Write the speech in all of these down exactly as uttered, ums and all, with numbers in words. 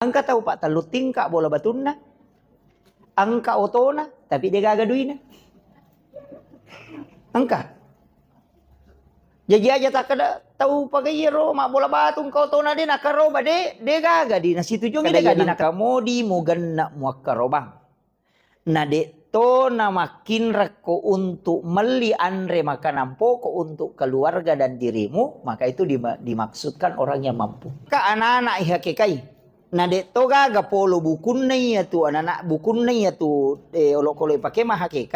Engka tau, Pak, tellu tingka bola batunna, engka otona, tapi de gaga duina. Engka. Jaji aja takkeda tau pagaie ro mabbola batu engka otona de nakaroba, de, de gaga di nasitujungi, de gaga di naka-, modi mugenna muakkarobang. Na de'to namakkinrakko untuk melli anre makanan pokok untuk keluarga dan dirimu, maka itu dima-, dimaksudkan orang yang mampu. Ka anak-anak I H K K I, na de'to gaga polo bukunna iya tu, anak-anak bukunna iya tu, eh, olokolo ipake ma H K K,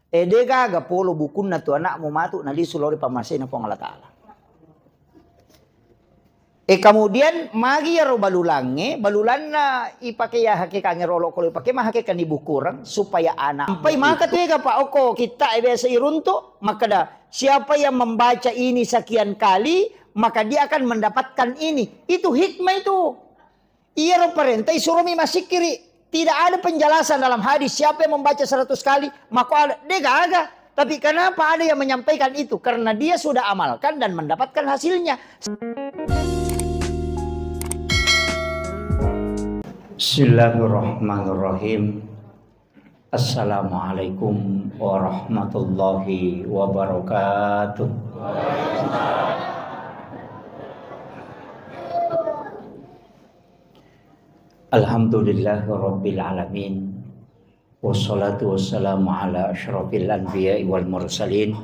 eh, de gaga polo bukunna tu anakmu matu nalisu lao ri pammasena Puang Allah Ta'ala. E, kemudian magi iyaro balulangnge, balulanna ipake ya hakekangnge rolo kolo ipake ma hakekan ibukureng supaya anak. Sampai maka tu ega pa oko kitta e biasa iruntu, makkeda, "Siapa yang membaca ini sekian kali, maka dia akan mendapatkan ini." Itu hikmah itu. Iyaro parenta isuromi massikkiri. Tidak ada penjelasan dalam hadis, siapa yang membaca seratus kali, mako ada, de gaga. Tapi kenapa ada yang menyampaikan itu? Karena dia sudah amalkan dan mendapatkan hasilnya. Bismillahirrahmanirrahim. Assalamualaikum warahmatullahi wabarakatuh. Alhamdulillahirabbil alamin. Wassalatu wassalamu ala asyrafil anbiya'i wal mursalin,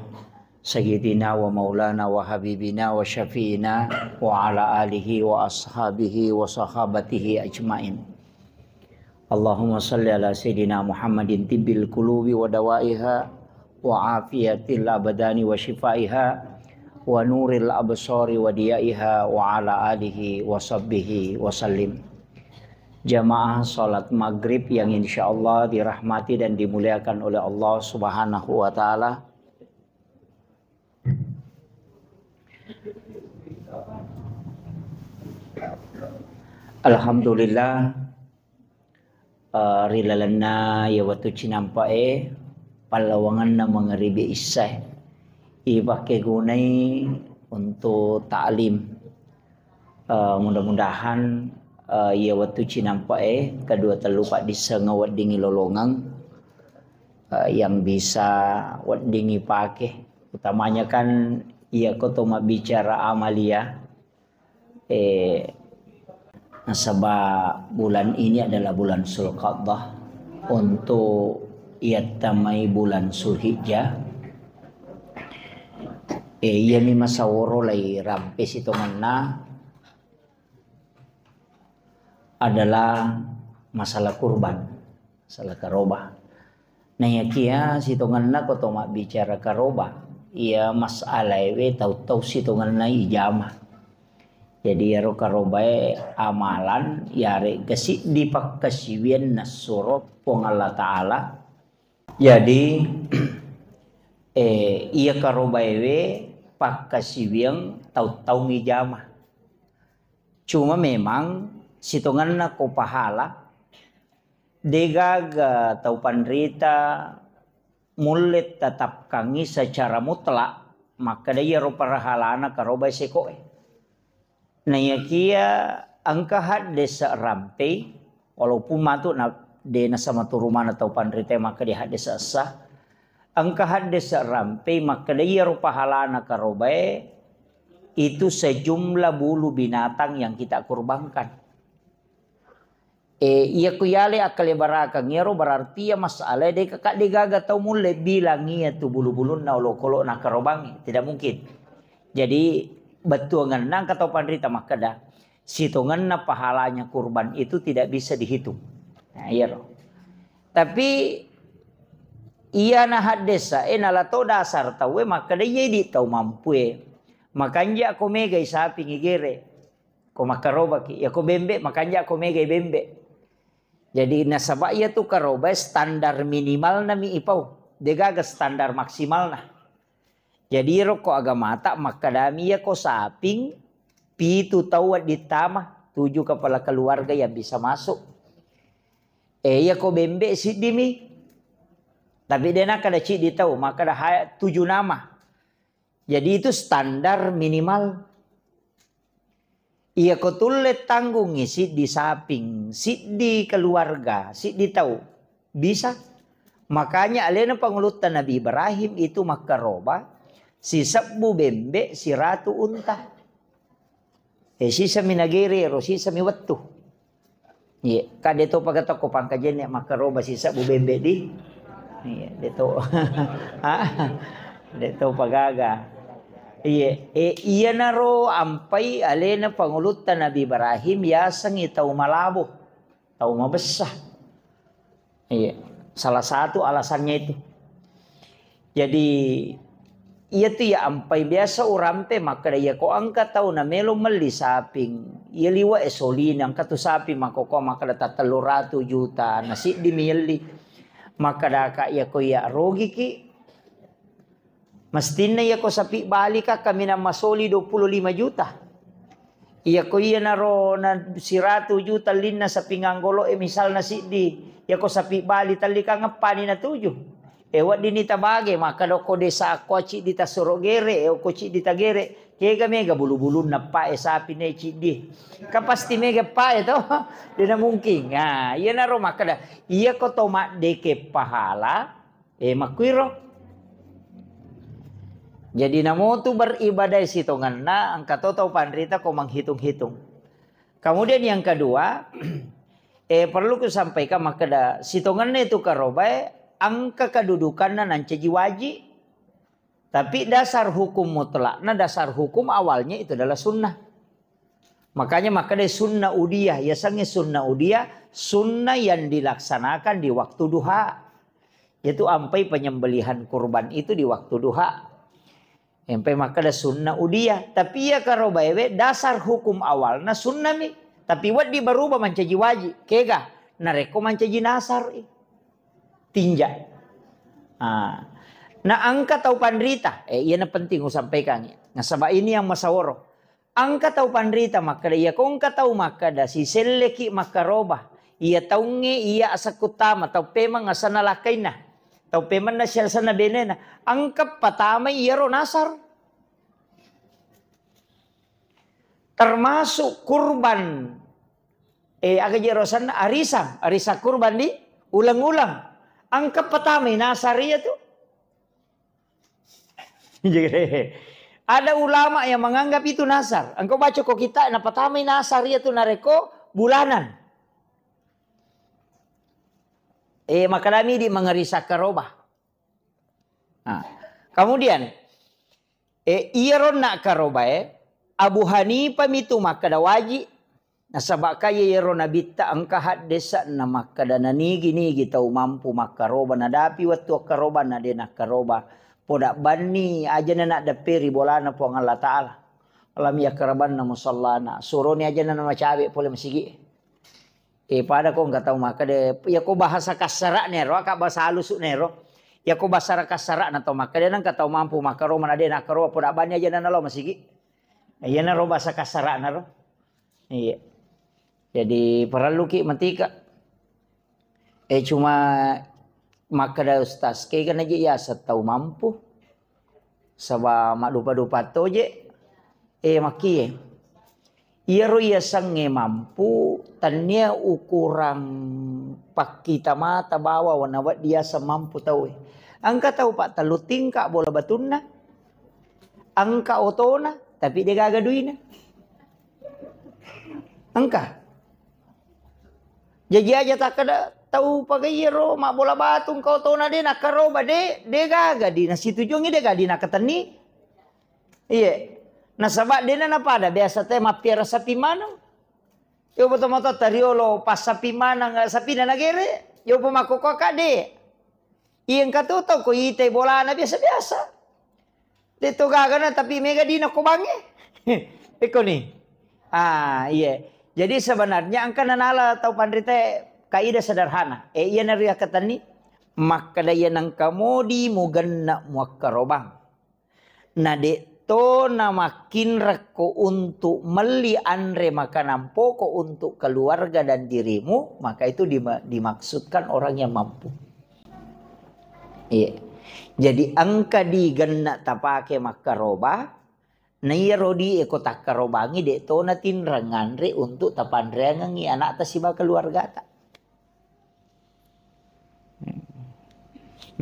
sayyidina wa maulana wa habibina wa syafi'ina wa ala alihi wa ashabihi wa sahabatihi ajmain. Allahumma salli ala sayyidina Muhammadin tibbil qulubi wa dawaiha wa afiyatil abdani wa syifaiha wa nuril absari wa diyaiha wa ala alihi wa sahbihi wa sallim. Jamaah salat maghrib yang insyaallah dirahmati dan dimuliakan oleh Allah Subhanahu wa Ta'ala. Alhamdulillah, eh, ri lalenna iya wettu cinampa'e, pallawangenna mangaribi issae, ipakkegunai untuk ta'lim. Eh, mudah-mudahan, eh, iya wettu cinampa'e kedua tellu paddissengeng weddingngi lolongeng, eh, yang bisa weddingngi pake. Utamanya kan iya ko to mabbicara amalia, eh, nasaba bulan ini adalah bulan Zulqa'dah untuk iyattamai bulan Zulhijjah. Eh, iyami masaworo lai rampe sitongenna adalah masalah kurban, masalah karoba. Naiyakia sitongenna ko to mabbicara karoba, iya masalaewe tau-tau sitongenna ijama. Jadi iyaro karobae amalan, yaregga siddi pakkasiwiang nassuro Puang Allah Ta'ala. Jadi, eh, iya karobaewe pakkasiwiang tau-tau ijama. Cuma memang sitongenna ko pahala, degaga tau panrita mulle tetapkangngi secara mutlak, makkeda iyaro pahalana karobai sekoe. Naiyakia engka haddese rampei, walaupun matu na, de nasamaturu maneng tau panrita makkeda haddese essa, engka haddese rampei makkeda iyaro pahalana karobae itu sejumlah bulu binatang yang kita kurbankan. Eh, iya ku yale akkalebarakang iyaro berarti iya masalae de kakak de gaga tau mulle bilang iya tu bulu-bulunna olokolo na karobangi. Tidak mungkin. Jadi bettuangenna engka tau panrita makkeda, sitongenna pahalanya kurban itu tidak bisa dihitung. Nah, iyaro. Tapi iyana haddesa, eh, nala to dasar tauwe makkeda iya idi tau mampue. Makanja ko megai sapingi gere. Ko makkarobaki, iya ko bembe, makanja ko megai bembe. Jadi nasaba iya tu karobae standar minimalna mi ipau, degaga standar maksimalna. Jadi ro ko agamata makkadami iya ko saping pitu tau wedding tama, tujuh kepala keluarga yang bisa masuk. Eh, iya ko bembe siddi mi, tapi de nakkeda ciddi tau, makkeda ha-, tujuh nama. Jadi itu standar minimal. Iyako tulle tanggungngi siddi saping, siddi keluarga, siddi tau, bisa. Makanya alena pangulutta Nabi Ibrahim itu makkaroba sisebbu bembe, siratu unta. Eh, sisami nagere ro, sisami wettu. Iya, ka de to paga tokko pangkajenne makkaroba sisebbu bembe di. Iya, de to. Ah, de to pagaga. Iya, eh, iyanaro ampai alena pangulutta Nabi Ibrahim yasengngi tau malabo, tau mabessa. Iya, salah satu alasannya itu. Jadi, iya tu ya ampai biasa urampe makkeda, iya ko engka tau na melo melli saping, iya liwa e solini, engka tu saping makkokkoe makkeda tattellu ratu juta, na siddi mi yelli. Makkeda ka iya ko iya rogiki, mestinna iya ko sapi bali ka kaminang masoli dua puluh lima juta. Iya ko iyanaro na siratu juta linna sapi nganggolo e misalna siddi. Iya ko sapi bali tallikang eppani na tuju. E weddini tabage, maka dokko desa ko ciddi tasoro gere, e ko ciddi tagere. Kega mega bulu-bulunna pa e sapi ne ciddi. Ka pasti mega pa e to. Dena mungkin. Nah, iyanaro makkeda, iya ko to maddeke pahala, Eh, makkuiro. Jadi namotu beribadah sitongenna, engka to tau panrita ko menghitung-hitung. Kemudian yang kedua, eh, perlu kusampaikan makkeda sitongenna itu karobae engka kedudukanna nancaji wajib. Tapi dasar hukum mutlakna, dasar hukum awalnya itu adalah sunnah. Makanya makkeda sunnah udiyah, yasengnge sunnah udiyah, sunnah yang dilaksanakan di waktu duha. Yaitu ampai penyembelihan kurban itu di waktu duha. Empai makkeda sunnah udiyah. Tapi iya karobaewe dasar hukum awalna sunnah mi. Tapi weddi berubah mancaji wajib. Kega? Narekko mancaji nasar i. Tinja. Ah. Na engka tau panrita. Eh, iyana penting usampaikangi. Nasaba ini yang masaworo. Engka tau panrita makkeda, iya ko engka tau makkeda, siselleki makkaroba. Iya taungnge iya asekkuttama, tau pemeng asenna lakkainna. Tau pemenna siasenna benena. Engka patamai iyaro nasar. Termasuk kurban, eh, aga jero asenna, arisan, arisan kurban di uleng-uleng. Engka patamai nasar iya tu. Ada ulama yang menganggap itu nasar. Engkau baca ko kita, napatamai nasar iya tu narekko bulanan. Eh, makadami di mengerisa karoba. Nah, kemudian, eh, iyaro nakkarobae, Abu Hanifah mitu makkeda wajib. Nasaba kaya iyaro nabitta engka haddese'na makkeda nanigi-nigi tau mampu makkaroba, nadapi wettu akkarobanna de nakkaroba, poda banni ajana naddepperi bolana Puang Allah Ta'ala. Lami akkarabanna musallana, suroni ajana namacawe pole masigi. Eh, pada ko engka tau makkeda, ya ko bahasa kassara'na ero, aka bahasa halusu'na ero. Ya ko bahasa kassara'na tau makkeda, nengka tau mampu makkaroba na de nakkaroba, poda banni ajana nalo masigi. Iyanaro bahasa kassara'na ro. Iya. Jadi parelluki matika. Eh, cuma makkeda ustaz, kega naji yaseng tau mampu. Saba maddupa-dupa toje. Eh, makkie. Iyaro yasengnge mampu, tennia ukurang pakkita mata bawa wana weddi yaseng mampu tauwe. Engka tau pattellu tingka bola batunna, engka otona, tapi degaga duina. Engka. Jaji aja takkeda tau pagaiyaro mabbola batu engka otona de nakkaroba de, degaga di nasitujuangngi dega di nakatenni. Iye. Nasaba dena napada biasa te mappiara sapi maneng. Yopo tomatoatta riolo passapi maneng sapina nagere, yopo makkokkoe de. Iya engka tu tau ko itai bolana biasa-biasa. De to gagana tapi mega dina ko bangnge. Eko ni. Ah, iya. Jadi sebenarnya engka nanala tau panrita kaidah sederhana. Eh, iya nari akkatenni makkeda iya nengka modi mugenna muakkarobang. Na de to namakkinrekko untuk melli anre makanan pokok untuk keluarga dan dirimu, maka itu dima-, dimaksudkan orang yang mampu. Iya. Jadi engka di genna tapake makkaroba, Na iyaro di e ko takkarobangi, de' to natinreng anre untuk tapanreangengi anakta sibawa keluargata.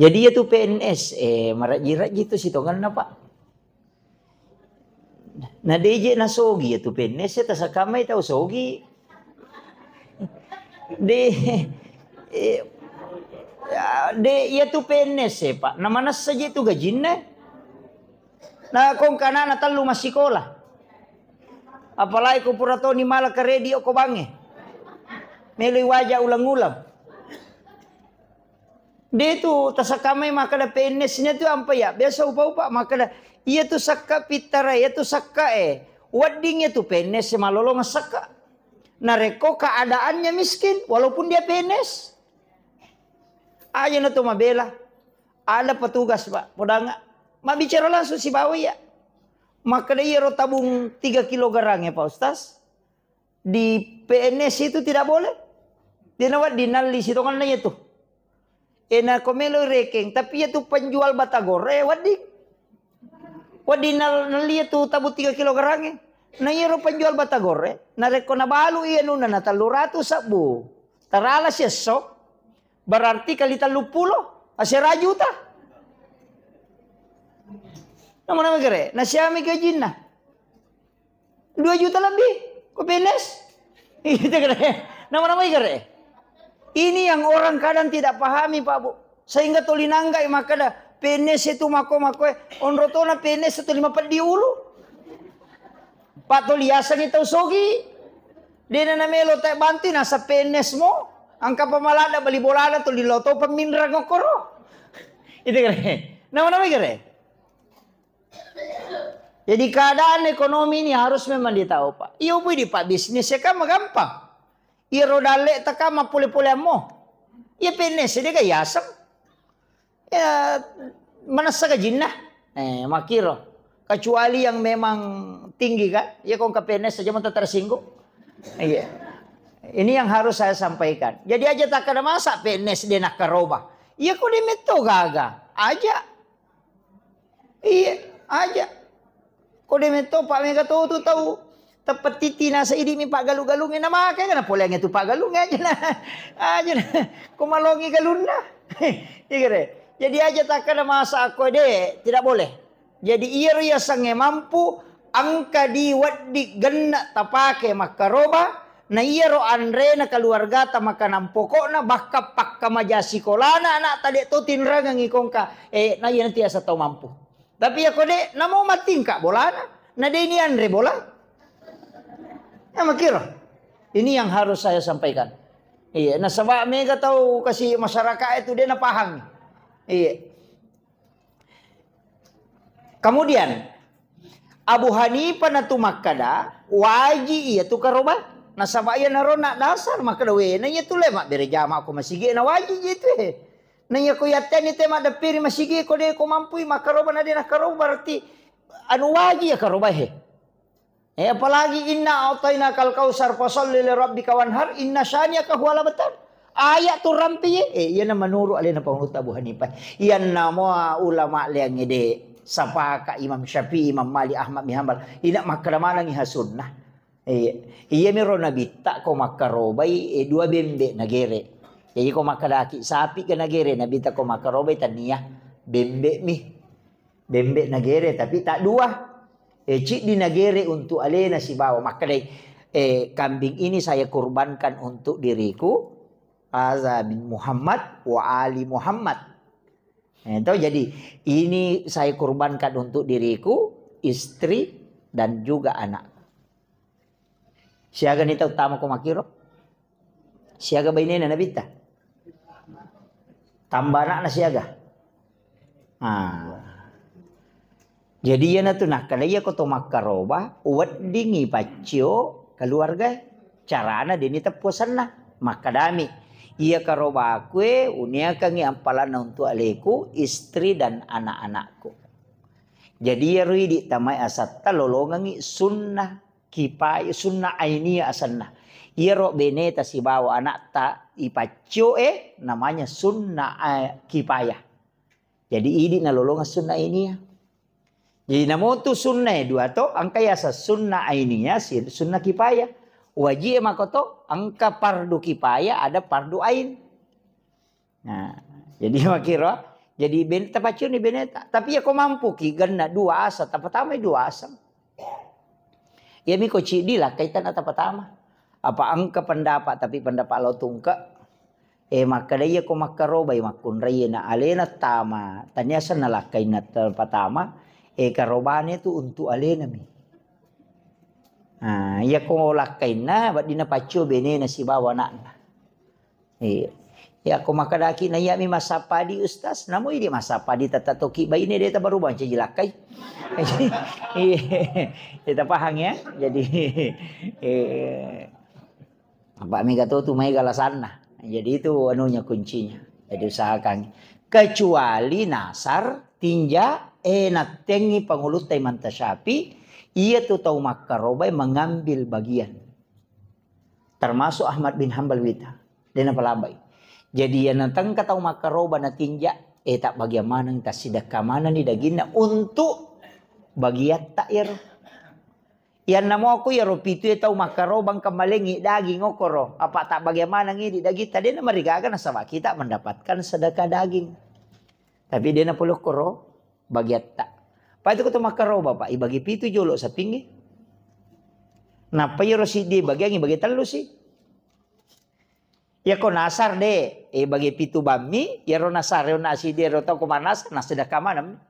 Jadi iyatu P N S, eh, marajji-rajji tu sitongenna, Pak. Na deje nasogi iyatu P N S, tasakamai tau sogi. De, eh, ya, de, iyatu P N S, eh, Pak. Na manessa je tu gajinna. Na kongka anakna tellu massikola. Apalagi ko pura toni mala karedi oko bangnge. Meloi waja ulang-ulang. De tu tasakamai makkeda P N S nya tu ampa ya. Biasa upa-upa makkeda, iya tu sakka pittara, iya tu sakka e. Wedding iya tu P N S malolong sakka. Narekko keadaannya miskin, walaupun dia P N S. Aja na tu mabela. Ada petugas, Pak, podanga. Mabbicara langsung sibawa iya. Makkeda iyaro tabung tiga kilogram ya, Pak Ustaz. Di P N S itu tidak boleh. Dia nawa dinalli sitonganna itu. Ena ko melo rekeng, tapi itu penjual batagor, eh, wedding. Wedding nal-, nalli itu tabung tiga kilogram e. Na iyaro penjual batagor e, narekko nabalu iya nuna na tellu ratu sebbu. Tarala siesso, berarti kali tellu puluh, asera juta. Nama-nama gere, nasiami gajinna. Dua juta lebih, ko P N S. Gitu gere. Nama-nama gere. Ini yang orang kadang tidak pahami, Pak Bu. Sehingga toli nanggai makkeda, P N S itu mako-mako, eh, onro tona P N S itu lima peddi ulu. Pak toli yasengi tau sogi. Dena namelo tak bantu nasa P N S mo. Angka pamalada bali bolana toli lo to peminrang okoro. Itu gere. Nama-nama gere. Jadi keadaan ekonomi ini harus memang ditahu, Pak. Iyo, Bu, di Pak bisnis ya kan gampang. Iya roda le teka mappole-pole ammo. Iya P N S de ga yaseng. Ya, manessa gajinna. Eh, makiro. Kecuali yang memang tinggi kan. Ya kong ke P N S saja mau tersinggung. Iya. Ini yang harus saya sampaikan. Jadi aja tak ada masa P N S de nakkaroba. Iya kok de metto gaga. Aja. Iya, aja. Ko de metto, Pak, mega to tu tau teppetiti nasa idi mi paggalu-galungnge, na make kana poleangnge tu paggalungnge aja na. Aja na. Ko malongi galunna. Iya kere. Jadi aja takkada masa ko de, tidak boleh. Jadi iyaro yasengnge mampu engka di wedding genna tapake makkaroba, na iyaro anrena keluargata makanan pokokna, bahkan pakkamaja sikolana anakta de to tinrangengi kongka, eh, na iya nanti asa tau mampu. Tapi iya ko de, namo matingka bolana, na de ni anre bola. Ya makiro. Ini yang harus saya sampaikan. Iya, nasaba mega tau kasi masyarakat itu de napahang. Iya. Kemudian, Abu Hanifah natu makkada, waji iya tu karoba. Nasaba iya narona dasar makkada, we, na iya tu le mabbere jama ko masigi na waji je tu, eh. Na iya ko yatteni te maddeppiri masigi ko de ko mampui makkaroba na de nakkaroba berarti anu waji ya karoba he. Eh, apalagi inna a'tainakal kautsar fasalli li rabbika wanhar inna syani'aka huwal abtar. Ayat tu rampi ye. Eh, iyana menurut alena Pangulutta Abu Hanifah. Iyanna mua ulama leangnge de. Sapaka Imam Syafi'i, Imam Malik, Ahmad bin Hanbal. Ina makkada manengi ha sunnah. Eh, iya miro nabitta ko makkarobai, eh, dua bembe nagere. Jadi ko makkadaki sapi ke nagere, nabitta ko makkarobai tania bembe mi. Bembe nagere, tapi tak dua. Eh, ciddi nagere untuk alena sibawa. Makkedai, eh, kambing ini saya kurbankan untuk diriku, aza min Muhammad wa ali Muhammad. Eh, tau, jadi ini saya kurbankan untuk diriku, istri, dan juga anak. Siaga ni tau tama ko makiro? Siaga bainena nabitta? Tambah anakna siaga? Ah. Jadi iyana tu nakkada iya ko to makkaroba, weddingi paccio keluarga. Carana deni teppu senna. Makkadami, iya karobakue uniakangi ampalanna untuk aleku, istri dan anak-anakku. Jadi iyaro idi tamai asatta lolongengi sunnah kipaya, sunnah ainiyah asenna. Iyaro beneta sibawa anakta ipaccio e namanya sunnah, eh, kipayah. Jadi idi nalolongeng sunnah ainiyah. Jadi namotu sunnae dua to, engka yaseng sunna ainiyah, si-, sunna kifayah. Wajib e makoto, engka fardu kifayah, ada fardu ain. Nah, jadi makkiro, jadi ben-, tapacciuni beneta. Tapi ya ko mampuki genna dua aseng, tapatamai dua aseng. Iyami ko ciddi lakkai tanna tapatama. Apa engka pendapat, tapi pendapat lao tungke. Eh, makkeda iya ko makkarobai makkunrai na alena tama, tania senna lakkainna tapatama, eh, karobane tu untuk alenami. Nah, iya ko lakkainna, weddinna paccio benena sibawa anakna. Iya. Iya, ko makkedaki na iyami massappa di Ustaz, namo idi massappa di tette toki baine de tabaru bancaji lakkai. Iya, kita paham ya. Jadi, eh, apa mega to tu maega alasanna. Jadi itu anunya kuncinya. Jadi usahakan. Kecuali nasar, tinja, eh, nattengi pangulutta Imam Tasyafi, iya tu tau makkarobai mengambil bagian. Termasuk Ahmad bin Hambal wita. Dena palabai. Jadi, yang natengka tau makkaroba natinja, eh, tak bagian maneng, tak sidekka maneng di daginna untuk bagiatta iyaro. Yang namo aku iyaro pitu e tau makkaroba engka malengi daging okoro. Apa tak bagian maneng di dagitta, dena marigaga nasaba kita mendapatkan sedekah daging. Tapi dena pole okoro bagiatta. Pai tu ko to makkaroba, Pak, ibagi pitu jolo sapingnge. Nappa iyaro siddi bagiangngi bagi tellu si. Iya ko nasar de, eh, bagi pitu bammi, iyaro nasar, iyaro nasi de, iyaro tau ko manasar, nasedekah maneng.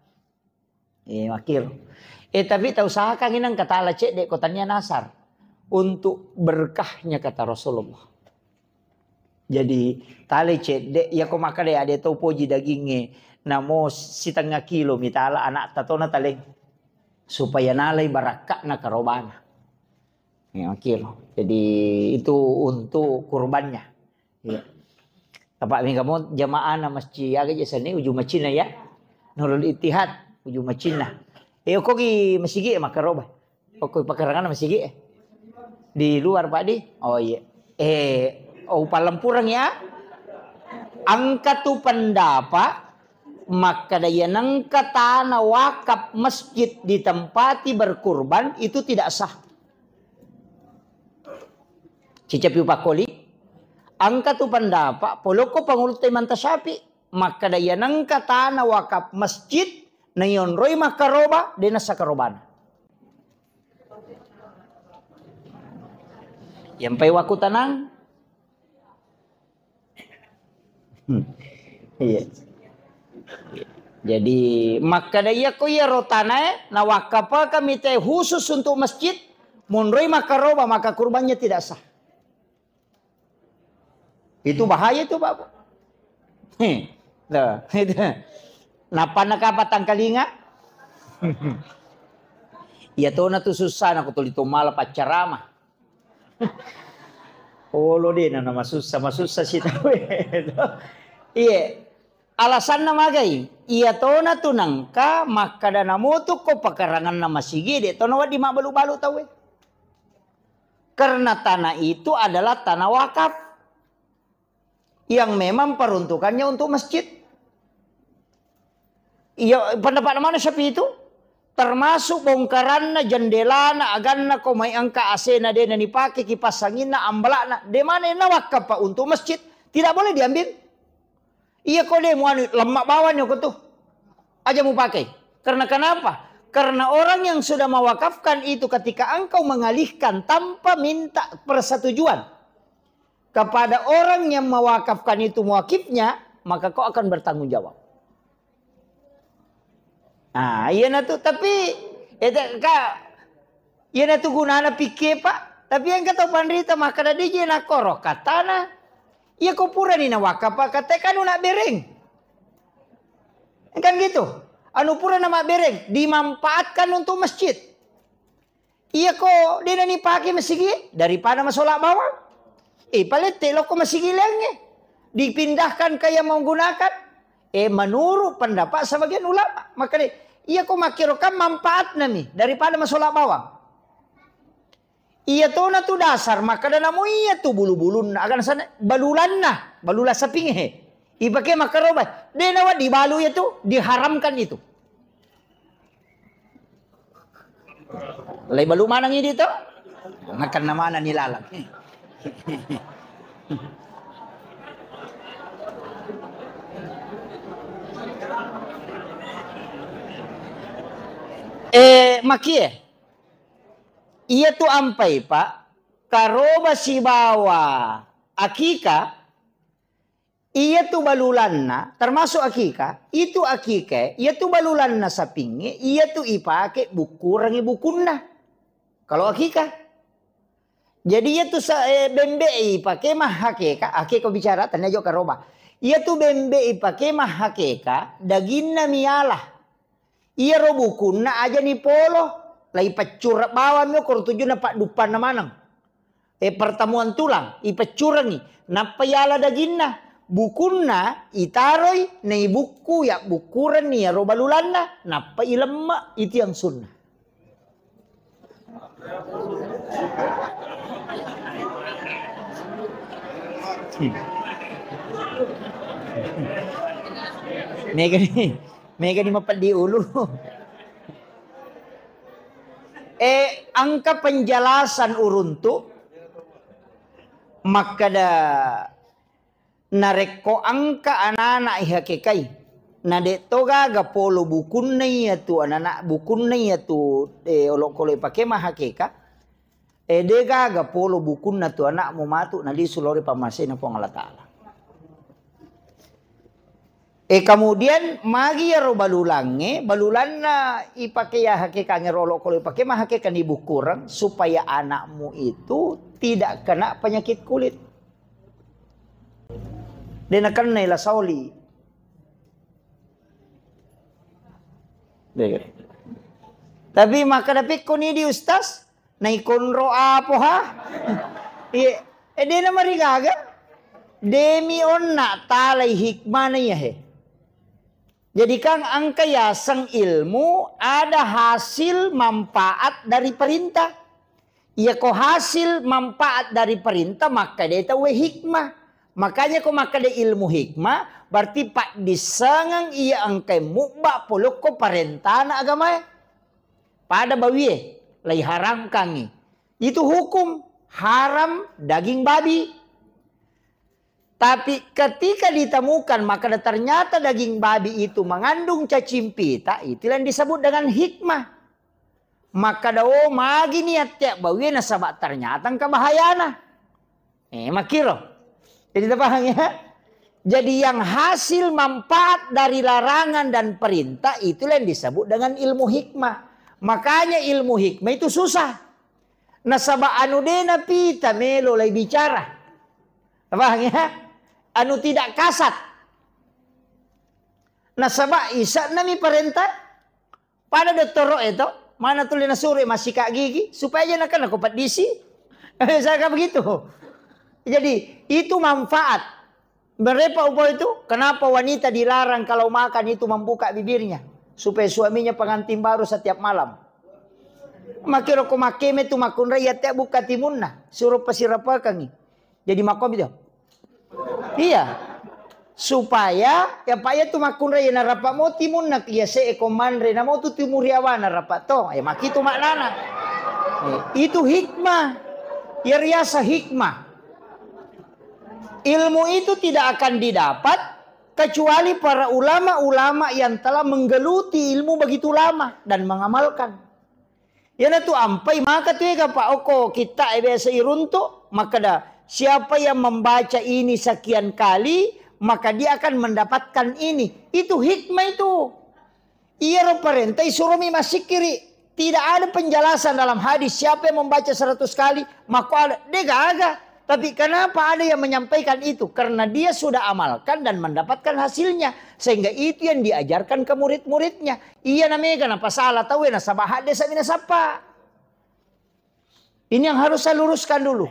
Eh, makkiro. Eh, tapi tau usahakan inang katala cedde ko tania nasar. Untuk berkahnya kata Rasulullah. Jadi, tale cedde, iya ko makkeda ade to poji dagingnge, namo sitengnga kilo mitala anakta to nataleng. Supaya nalai barakka'na karobana. Ya, oke. Jadi, itu untuk kurbannya. Iya. Apa mega mo jamaahna masjid aga je seni uju macinna ya. Nurul Ittihad uju macinna. Eh, okko gi masigi makkaroba. Okko pakarangan masigi. Di luar, Pak di. Oh iya. Eh, oh, palempureng ya. Engka tu pendapat makkeda iya nengka tanah wakaf masjid ditempati berkurban itu tidak sah. Cicapi upakkoli, engka tu pendapat polokko pangulutta Imam Tasyafi makkeda iya nengka tanah wakaf masjid naionroi makkaroba, de nassa karobana. Yampai wakku tanang. Hmm. Iya. Jadi, makkeda iya ko iyaro tanae, nawakkapakan mite khusus untuk masjid, monroi makkaroba, maka kurbannya tidak sah. Itu bahaya itu, Bapak. Heh. Loh, itu. Nappa nakapa tangkalinga? Iya tona tu susah, naku tuli to mala paccarama. Olo de na, na masussa, masussa si tau e. Iye, alasanna magai? Iya tona tu nengka makkeda namotu ko pakaranganna masigi, de tona wedding mabbalu-balu tau e. Karena tanah itu adalah tanah wakaf yang memang peruntukannya untuk masjid. Iya, pendapatna mana Syafi'i itu? Termasuk bongkaranna, jendelana, aganna, ko mai engka A C-na de na nipake, kipas anginna, ambalakna, de mana na wakaf, Pak, untuk masjid. Tidak boleh diambil. Iya ko de muanu lemma bawang ko tu. Aja mupake. Karena kenapa? Karena orang yang sudah mewakafkan itu ketika engkau mengalihkan tanpa minta persetujuan kepada orang yang mewakafkan itu muakifnya, maka kau akan bertanggung jawab. Ah, iya na tu, tapi, eh, te-, ka, iya na tu gunana pikke, Pak. Tapi engka tau panrita makkeda de je na koro katana. Iya ko purani na wakaf, Pak, kata kanu na bereng. Kan gitu. Anu pura na mabbereng, dimanfaatkan untuk masjid. Iya ko de na nipake masigi daripada masola bawang. Eh, palette lokko masigi laingnge. Dipindahkan ke yang menggunakan. Eh, menurut pendapat sebagian ulama. Maka de, iya ko makkiro kan manfaatna mi daripada masola bawang. Iya tona tu dasar, makkeda namo iya tu bulu-bulunna, aga nasana, balulanna, balula sapingnge. Ipake makkaroba. De nawa dibalu iya tu, diharamkan itu. Lai balu maneng idi to? Nakenna maneng ni lalang. Eh, makie. Iya tu ampai, Pak, karoba sibawa akika, iya tu balulanna, termasuk akika, itu akika, iya tu balulanna sapingnge, iya tu ipake bukkurengi bukunna. Kalau akika. Jadi iya tu sa-, eh, bembe ipake mahakeka, akika bicara, tania jo karoba. Iya tu bembe ipake mahakeka, daginna miala. Iyaro bukunna aja ni polo, lai peccureng bawang mi okoro tujunna padduppanna maneng. Eh, pertemuan tulang, ipeccurengi, nappa yala daginna. Bukunna itaroi, naibukku, yabbukkurenni iyaro balulanna, nappa ilemme, itu yang sunnah. Mega ni, mega ni mapeddi ulu. Eh, engka penjelasan uruntu makkeda, narekko engka anana ihakekai, na de to gaga polo bukunna iya tu anana, bukunna iya tu, eh, olokolo ipake mahakeka, eh, de gaga polo bukunna tu anakmu matu nalisu lao ri pammasena Puang Allah Ta'ala. Eh, kemudian magi iyaro balulangnge, balulanna ipake yahakekangnge ro olokolo ipake mahakeka ni bukkureng supaya anakmu itu tidak kena penyakit kulit. De nakennai la saoli. Tapi makkeda pekkoni di ustaz, naikonro apo ha? Iya, eh, de namarigaga. Demi onna talai hikmana iya he. Jadi kan engka yaseng ilmu ada hasil manfaat dari perintah. Iya ko hasil manfaat dari perintah, makkeda tauwe hikmah. Makanya ko makkeda ilmu hikmah, berarti paddissengeng iya engkai mubba polokko parentana agamae. Pada bawie, laiharamkangngi. Itu hukum haram daging babi. Tapi ketika ditemukan, makkeda ternyata daging babi itu mengandung cacing pita, itulah yang disebut dengan hikmah. Makkeda, oh, magi niat tiap bawie nasaba ternyata engka bahayana. Eh, makkiro. Jadi, kita paham ya? Jadi, yang hasil manfaat dari larangan dan perintah, itulah yang disebut dengan ilmu hikmah. Makanya ilmu hikmah itu susah. Nasaba anu de napita melo lai bicara. Paham ya? Anu tidak kasat. Nasaba isa nami parenta. Pada dottoro e to, mana tuli nasuro massika gigi supaya je nakana ko paddisi. Misalkan begitu. Jadi itu manfaat. Berapa upa itu? Kenapa wanita dilarang kalau makan itu membuka bibirnya? Supaya suaminya pengantin baru setiap malam. Makiro ko makkeme tu makkunrai ya te buka timunna, suruh pasirapakangi. Jadi makkomi tu. Iya. Supaya ya pa iya tu makkunrai na rapa mo timunna iya se ko manre na mo tu timuriawana rapa to. Ya makitu maknana. Eh, itu hikmah. Ya riasa hikmah. Ilmu itu tidak akan didapat kecuali para ulama-ulama yang telah menggeluti ilmu begitu lama dan mengamalkan. Iyanatu ampai maka tu ega pa okko kitta e biasa iruntu, makkeda, "Siapa yang membaca ini sekian kali, maka dia akan mendapatkan ini." Itu hikmah itu. Iyaro parenta isuromi massikkiri. Tidak ada penjelasan dalam hadis, siapa yang membaca seratus kali, maka ada. De gaga. Tapi kenapa ada yang menyampaikan itu? Karena dia sudah amalkan dan mendapatkan hasilnya. Sehingga itu yang diajarkan ke murid-muridnya. Iya na mega napasala tauwe nasaba haddesa mi nasappa. Ini yang harus saya luruskan dulu.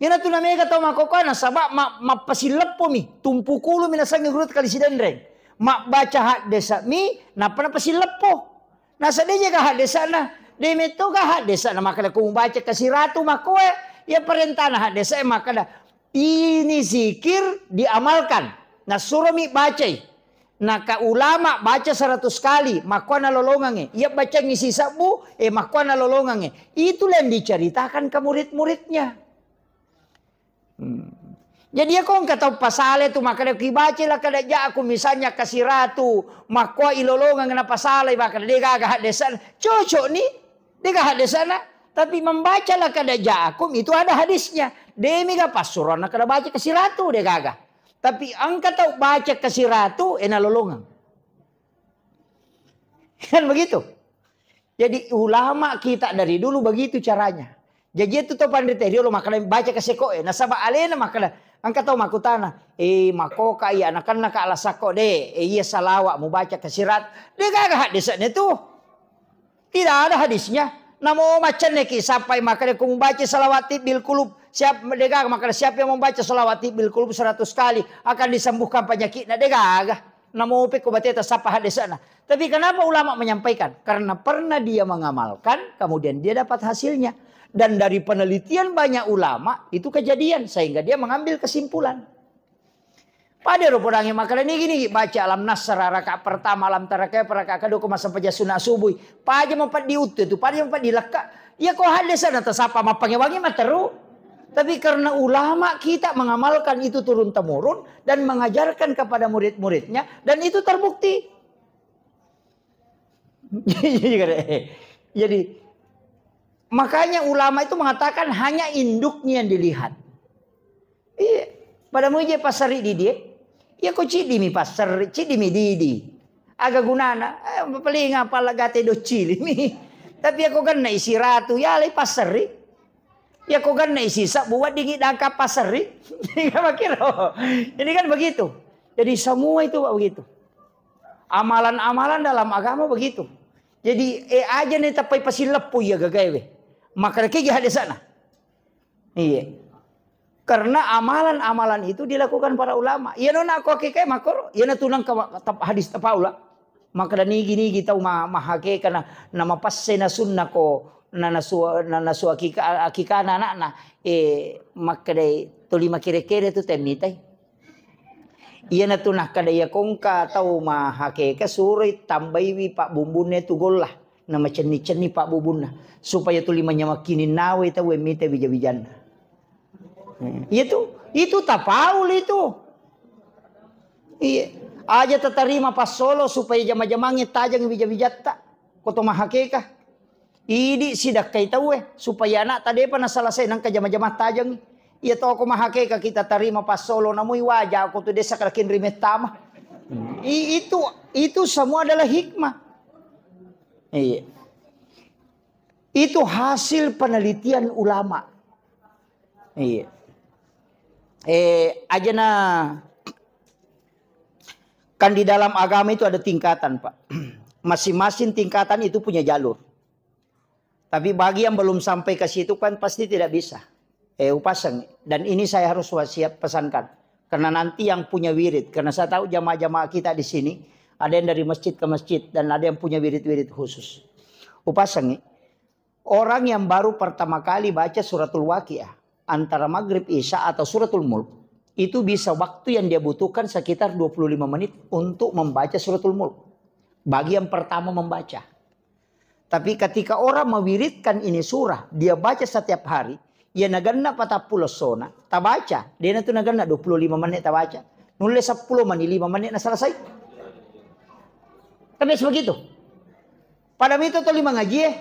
Iyanatu na mega tau makkokkoe nasaba ma-, mappasilleppo mi, tumpukulu mi nasengngi guru kali Sidenreng. Mabbaca haddesa mi, nappa napasilleppo. Nasa de jaga haddesana, de metto ga haddesana makkeda ko mubaca kasiratu makkoe, iya parentana haddesa e makkeda, ini zikir diamalkan. Nassuromi bacai. Naka ulama baca seratus kali, makkuana lolongangnge. Iya bacangngi sisebbu, eh, makkuana lolongangnge. Itulah yang diceritakan ke murid-muridnya. Hmm. Jadi, iya ko engka tau pasala tu makkeda, "Kibaca la kada ja'akum," misalnya kasiratu, makkua ilolongeng napasalai, makkeda, "De gaga haddesana." Cocok ni, de gaga haddesana. Tapi membaca la kada ja'akum itu ada hadisnya. De mega passuroanna kada baca kasiratu, de gaga. Tapi engka tau baca kasiratu, eh, nalolongeng. Kan begitu? Jadi, ulama kita dari dulu begitu caranya. Jaji, itu to panrita riolo makkeda baca kaseko e. Nasaba alena makkeda, engka tau makkutana, "Eh, makoka iya anakanna ka ala sako de, eh, iya salawa mubaca kasirat." De gaga hadisnya tu. Tidak ada hadisnya. Namo macenne ki sappai makkeda, "Ku mubaca salawat tibbil kulub." Siap, de gaga makkeda, "Siapa yang membaca salawat tibbil kulub seratus kali akan disembuhkan penyakitnya." De gaga. Namope ko bateta sappa hadesana. Tapi kenapa ulama menyampaikan? Karena pernah dia mengamalkan, kemudian dia dapat hasilnya. Dan dari penelitian banyak ulama, itu kejadian. Sehingga dia mengambil kesimpulan. Pada ro podangi makkeda nigi-nigi baca alam nasra rakaat pertama, alam tara kaifa rakaat kedua, ko massempajang sunat subuh. Paja mapeddi uttu itu, paja mapeddi lekka. Ya ko hadesana tasappa mappangewangi materu. Tapi karena ulama kita mengamalkan itu turun temurun dan mengajarkan kepada murid-muridnya, dan itu terbukti. Jadi, makanya ulama itu mengatakan hanya induknya yang dilihat. Iya, pada muje passerri didi, eh. Iya ko ciddi mi passerri, ciddi mi didi. Aga gunana? Eh, paling apa lagate do cili mi. Tapi iya ko ganna isi ratu, ya lei passerri. Iya ko ganna isi sabbu weddingi dangka passerri. Ini kan begitu. Jadi semua itu, Pak, begitu. Amalan-amalan dalam agama begitu. Jadi, eh, aja nih tapai pasileppu iya gagaewe. Maka kegi hadesana. Iya. Karena amalan-amalan itu dilakukan para ulama. Iya nona aku hakikae makoro, iya na tunang ka tap-, hadis tapaula. Maka dan nigi-nigi tau ma-, mahakeka na, nama passe na sunna ko, na nasu, na nasu akika, akikana anakna. Eh, makkeda tolima kere-kere tu temmitai. Iyanatu nakkeda, iya kongka tau mahakeka suroi tambaiwi pabbumbunna tu golla, namacenni-cenni pabbubunna, supaya tuli manyameng kininnawe tau e mita wija-wijanna. Eh, iya tu, itu tapaul itu. Iya, aja tatarima passolo supaya jama-jamangnge tajeng wija-wijatta. Ko to mahakeka. Idi sidakkai tauwe, supaya anakta depa nasalasai nangka jama-jama tajengi. Iya toko mahakeka kita tarima passolo namui waja ko tu desa kalakin rimettama. I-, itu, itu semua adalah hikmah. Iya. Itu hasil penelitian ulama. Iya. Eh, ajana kan di dalam agama itu ada tingkatan, Pak. Masing-masing tingkatan itu punya jalur. Tapi bagi yang belum sampai ke situ kan pasti tidak bisa. Eh, upasang. Dan ini saya harus wasiat pesankan. Karena nanti yang punya wirid, karena saya tahu jamaah-jamaah kita di sini, ada yang dari masjid ke masjid, dan ada yang punya wirid-wirid khusus. Upasang, orang yang baru pertama kali baca suratul Waqiah, antara maghrib, isya, atau suratul mulk, itu bisa waktu yang dia butuhkan sekitar dua puluh lima menit untuk membaca suratul mulk. Bagi yang pertama membaca. Tapi ketika orang mewiridkan ini surah, dia baca setiap hari, ya naganna patappulo essona, tabaca, dena tu naganna dua puluh lima menit tabaca, nulle sepuluh menit, lima menit na selesai. Tapi begitu. Pada mito toli mangaji, eh.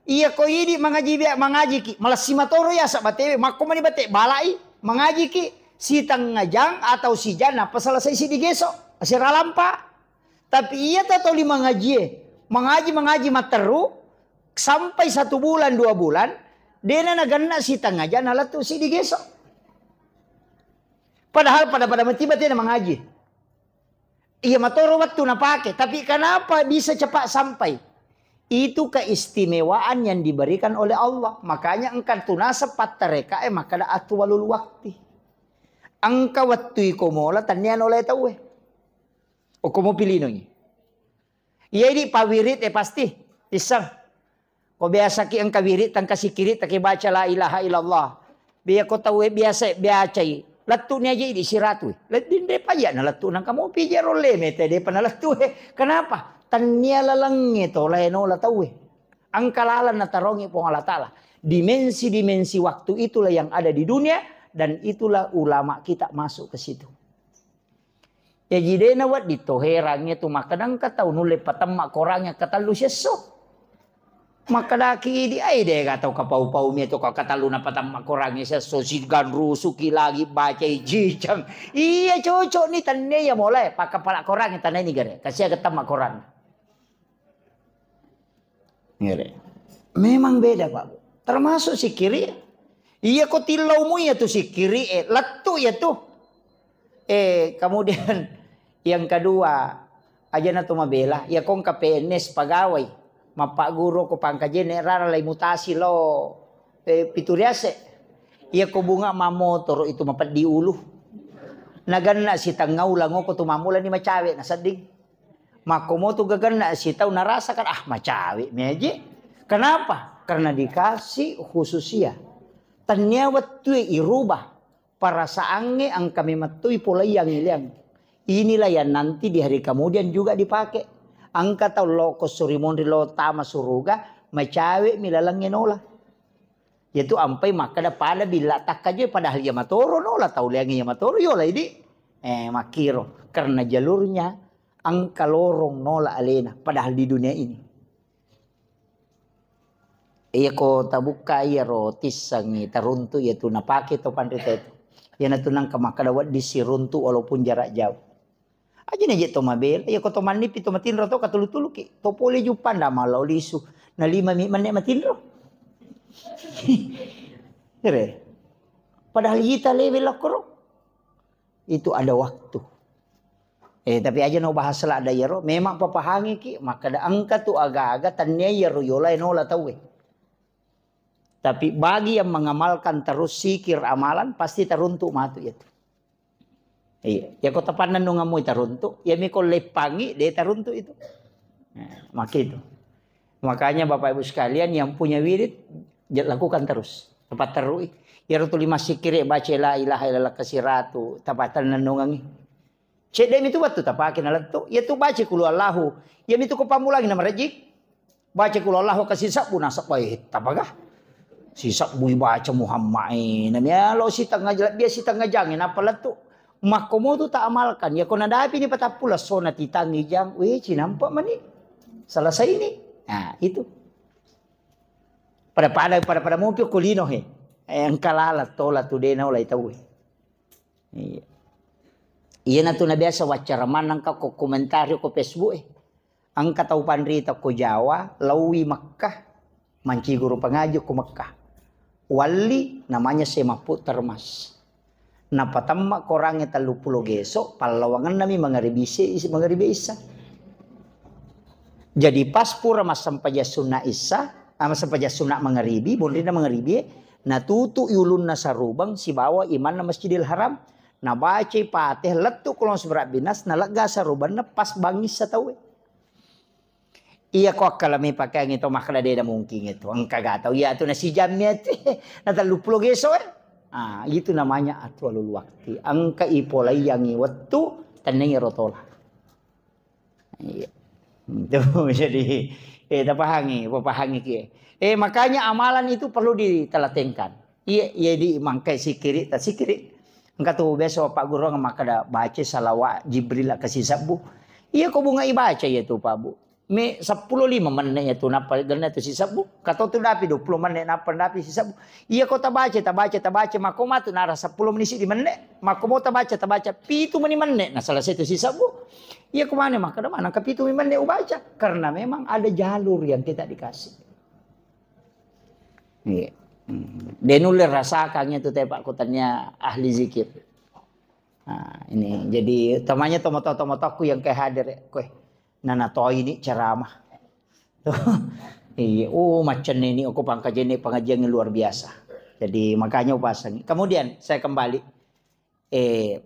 Iya ko idi mangaji bia, mangaji ki, malassi matoro ya sa batewe, makko mani bate balai, mangaji ki, sitengah jang atau sijang, nappa selesai sidi geso, asera lampa. Tapi iya ta toli mangajie, mangaji, mangaji matteru, sampai satu bulan, dua bulan, dena naganna sitengah jang, nalettu sidi geso. Padahal pada-pada matiba tena mangaji. Iya matoro wettu napake, tapi kenapa bisa cepat sampai? Itu keistimewaan yang diberikan oleh Allah. Makanya engka tu naseng pattarekae makkeda atwalul wakti. Engka wettu iko mola tannia nolai tauwe. Okko mopi linoi. Iya idi pawirid e pasti isseng. Ko biasa ki engka wirid, engka sikiri, taki baca la ilaha illallah. Biya ko tau e biasa biacai. Lettu ni aja idi siratu. Ledding de paja na lettu nangka mopi jero leme te de pana lettu e. Kenapa? Tania lalengnge tola eno la tau e. Angka lalang na tarongi Puang Allah Ta'ala. Dimensi-dimensi waktu itulah yang ada di dunia dan itulah ulama kita masuk ke situ. Jaji de na wedding to herangnge tu makkeda engka tau nulle patemma korangnge katellu siesso. Makkedaki idi ai de ga tau kapau-pau mi to ka katellu na patemma korangnge siesso siganrusuki lagi bacai jijang. Iya cocok ni tenne ya mulai pakapala korangnge tanai ni gare. Kasia ketemma korang. Ngere. Memang beda, Pak. Termasuk sikiri. Iya ko tillau mu iya tu sikiri e, lettu iya tu. Eh, kemudian yang kedua, aja na tu mabela, iya ko engka P N S pegawai, mappaguru ko pangkajene rara lai mutasi lo eh, pituriase. Iya ko bunga mamotoro itu mapeddi ulu. Naganna sitengah ulang ko tu mamula ni macawe na sedding. Makkomotu gaganna sitau narasakan, ah, macawe meje. Kenapa? Karena dikasih khususia. Tania wettue irubah perasaangnge engka memettui polai yang ileang. Inilah yang nanti di hari kemudian juga dipakai. Engka tau lo ko suri monri lo tama suruga, macawe mi lalengnge nola. Yaitu ampai makkeda pada billa takkaje padahal iya matoro nola tau leangnge iya matoro yola idi. Eh, makkiro karena jalurnya engka lorong nola alena padahal di dunia ini. Iya ko tabukka iyaro tissengi taruntu iya tu napake to panrita itu. Iyana tu nangka makkeda wedding siruntu walaupun jarak jauh. Aja na je to mabela, iya ko to mannipi to matinro to katulu-tuluki. To pole juppanda malao lisu. Na lima mi menne matinro. Ere. Padahal ita lewe lakkoro. Itu ada waktu. Eh, tapi aja no bahas ladda iyaro, memang papahangiki, makkeda engka tu aga-aga tania iyaro yola enola tauwe. Tapi bagi yang mengamalkan terus sikir amalan, pasti taruntu matu itu. Iya, ya ko tapannennungammu taruntu, ya miko leppangi de taruntu itu. Nah, maka itu. Makanya Bapak Ibu sekalian yang punya wirid, ja-, lakukan terus. Tepat terui. Ya rutuli masikire baca la ilaha illallah kasiratu, tapatennungangi. Cedde mitu wettu tapake nalettu, ya tu baca kulu Allahu. Ya mitu ko pamulangi na marejik. Baca kulu Allahu kasi sabbu nasabba eh tapaga. Si sabbu baca Muhammad eh. Nami alo sitengah jela biasa sitengah jang eh, napa lettu. Makko motu ta amalkan. Ya ko nadapi ni patappu lesso na titangi jang. Weh, cinampa mani. Selesai ni. Nah, itu. Pada-pada pada-pada mopi ko lino he. Eh, engka lala tola tu dena olai tau he. Iya. Iyana tu na biasa waccara maneng ka ko komentari ko Facebook eh. Engka tau panrita ko Jawa, laui Mekkah, manci guru pengaji ko Mekkah. Walli namanya Semaput Termas. Napatemma korangnge tellu pulo geso, pallawangenna mi mangaribi isi, mangaribi isa. Jadi pas pura massempajang sunna isa, ah, massempajang sunna mangaribi, bonrina mangaribi, natutu ulunna sarubeng sibawa imanna Masjidil Haram, nabacai Fatihah lettu kulong seberak binas, nalegga sarubenna pas bangissa tauwe. Iya ko akkalami pakeangngi to makkeda deda mungkin itu. Engka ga tau iya tu nasijammi ati. Na tellu pulo geso eh. Ah, itu namanya atwalul wakti. Engka ipolaiangi wettu tennai rotola. Iya. Itu jadi eh tapahangi, papahangi ki. Eh makanya amalan itu perlu ditelatenkan. Iya, iya di mangkai sikiri, ta sikiri. Engka tu biasa Pak Guru makkeda baca salawat Jibril kasi sabbu. Iya ko bunga ibaca iya tu Pak Bu. Me seppulo lima menne iya tu napa genna tu sisebbu. Kato tu dapi dua pulo menne napa dapi sisebbu. Iya ko tabaca, tabaca, tabaca, mako matu nara seppulo meni sidi menne. Mako mo tabaca, tabaca pitu meni menne na selesai tu sisebbu. Iya ko mane makkeda maneng ka pitu meni menne ubaca karena memang ada jalur yang kita dikasih. Iya. Hmm. De nulle rasakan itu te Pak kutanya ahli zikir. Nah, ini jadi utamanya tomoto-tomotoku yang kayak hadir ya, kue. Nana toi ini ceramah. Iya, oh macam ini aku pangkaji ini pengajian yang luar biasa. Jadi makanya upasang. Kemudian saya kembali eh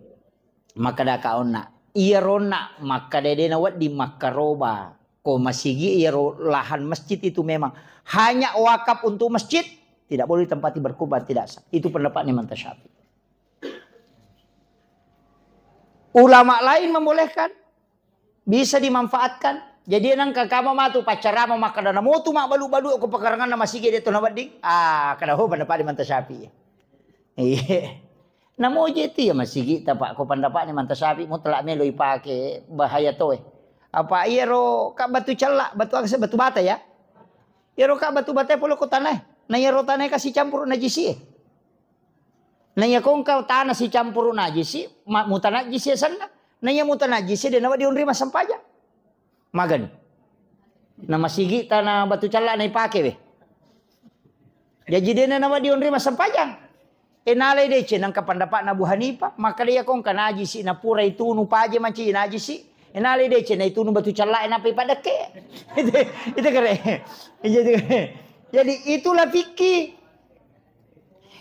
makkeda ka onna. Iya ronna makkeda dena wedding makkaroba ko masigi iya ro lahan masjid itu memang hanya wakaf untuk masjid, tidak boleh ditempati berkurban, tidak sah. Itu pendapatnya Imam Syafi'i. Ulama lain membolehkan, bisa dimanfaatkan. Jadi nangka kama matu paccarama makkada namotu mabbalu-balu ko pakaranganna masigi de to nawedding. Ah, kada ho benda padi manta Syafi'i. Iya. Namoje tu ya masigi tapa ko pandapatnya manta Syafi'i mutlak melo ipake bahaya toe. Apa iyaro ka batu cella, batu aksa, batu bata ya. Iyaro ka batu bata polo ko tanah. Na iyaro tanah kasi campur najisi. Na iya kongka tanah sicampuru najisi, ma-, mutanajjisi asenna. Na iya mutanajjisi de nawa dionri massempajang. Magani. Na masigi tanah batu cella na ipake we. Jaji de nawa dionri massempajang. E nalai deceng nangka pandapatna Abu Hanifah, makkada iya kongka najisi na pura itunu paje manci najisi. E nalai deceng na itunu batu cella e napa ipadekke. Itu, itu kere. Jadi, jadi itulah fikih.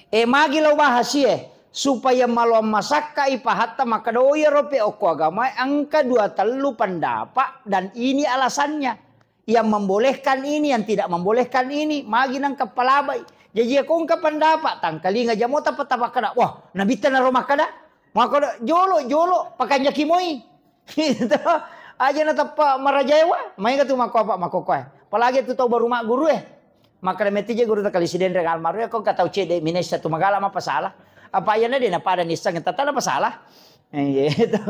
E magi lao bahas iye, supaya maloang masakka ipahatta makkada, oh, iyaro pe okko agamae engka dua tellu pendapat dan ini alasannya. Yang membolehkan ini, yang tidak membolehkan ini, magi nangka palabai. Jaji iya kongka pendapat, tangkalinga jamo tapa-tapa kada. Wah, nabitta naro makkada. Makkada, jolo, jolo, pakanjaki moi. Gitu. Aja nateppa marajaewa, maega tu makko apa, makko koe. Apalagi tu tau baru magguru e. Makkada metti je guru takali sidenreng almarhum, ko engka tau cedde minessa tu magala mapasala. Apa iyana de napada nisseng tata napasala. Eh, iya itu.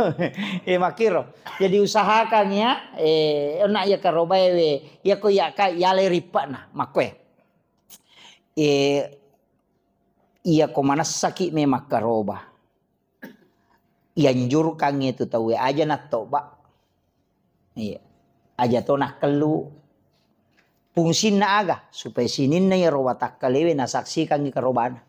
Eh, makkiro. Jadi usahakan ya, eh, onna iya karobae we, iya ko iya ka, iya le rippana, makkoe. Eh, iya ko manessaki memang karoba. Ianjurkangngi tu tauwe aja nattoba. Iya. Aja to nakkellu. Fungsinna aga? Supaya sininna iyaro watakkalewe nasaksikangngi karobana.